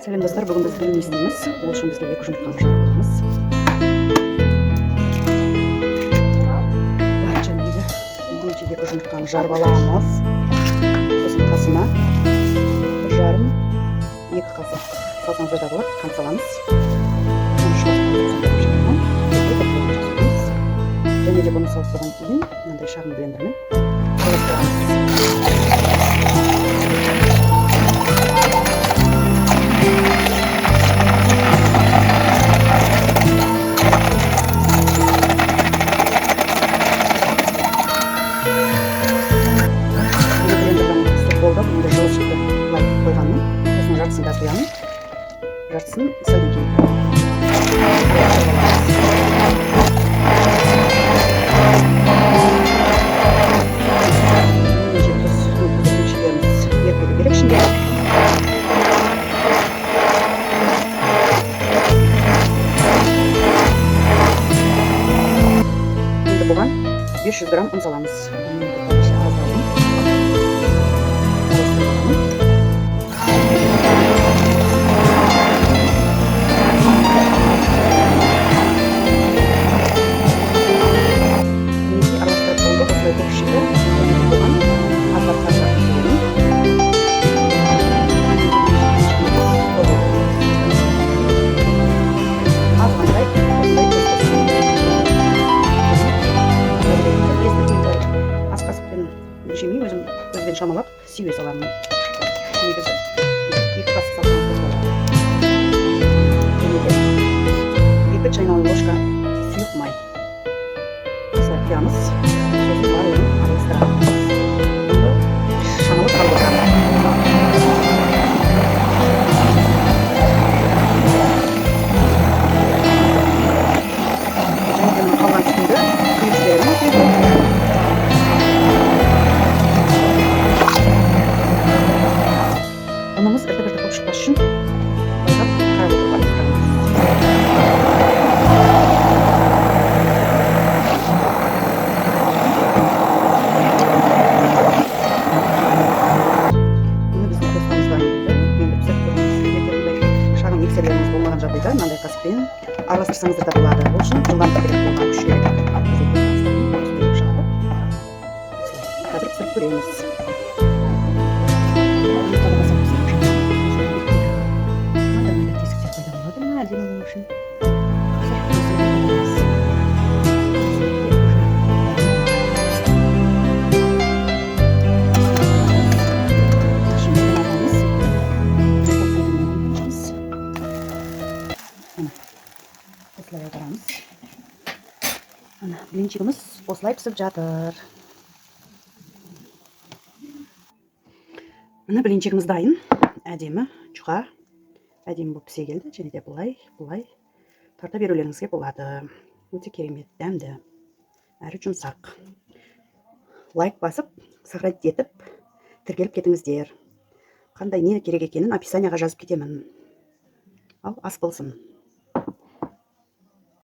Сәлем достар, бүгін біз блин істейміз. Ол үшін бізге 2 жұмыртқаны жарып аламыз. Барынша мейлінше 2 жұмыртқаны жарып аламыз. Сосын қасына 1,5-2 қасық салсаңыздар да болады, қант саламыз. Және де бұны салып болғаннан кейін мынандай шағын блендермен араластырамыз. Болды, енді жылы сүтті былай қойғанмын. Сосын жартысын да құямын, жартысын сәлден кейін құямын. Тұз, мөлшеріміз еріп кету керек ішінде. Енді бұған 500 грамм ұн саламыз. Аз алдым. Мінекей, араластырып болды. Осылай көпшігі. Бұған аздап сары жіберемін. Азғантай осындай тұз қосамын. Ас қасықпен жемей, өзім көзбен шамалап сүйе саламын. Негізі 2 қасық салсаңыз да болады. Және де 2 чайная ложка сұйық май. Осылай құямыз. Сосын барлығын араластырамыз. Енді шамалап салып отырамын. Және де мына қалған сүтімді құйып жіберемін осылай. Ұнымыз іртік-іртік болып шықпас үшін байқап қарап отырып араластырамыз. Міне, біздің тестомыз дайын болды. Енді пісіріп көреміз. Егер бұндай шағын миксерлеріңіз болмаған жағдайда мынандай қасықпен араластырсаңыздар да болады. Ол үшін жылдамдық керек, болған күш керек. Біздің тестомыз дайын, осындай болып шығады. Осылай. Қазір пісіріп көреміз. Мынандай майда тесіктер пайда болады, мына әдемі болу үшін. Қазір осылай аударамыз. Осылай уже. Şimdi alamız. Міне, осылай аударамыз. Міне, блинчигіміз осылай пісіп жатыр. Міне, блинчигіміз дайын. Әдемі, жұқа, әдемі болып пісе келді. Және де былай, былай тарта берулеріңізге болады. Өте керемет, дәмді, әрі жұмсақ. Лайк басып, сохранить етіп, тіркеліп кетіңіздер. Қандай не керек екенін описанияға жазып кетемін. Ал ас болсын.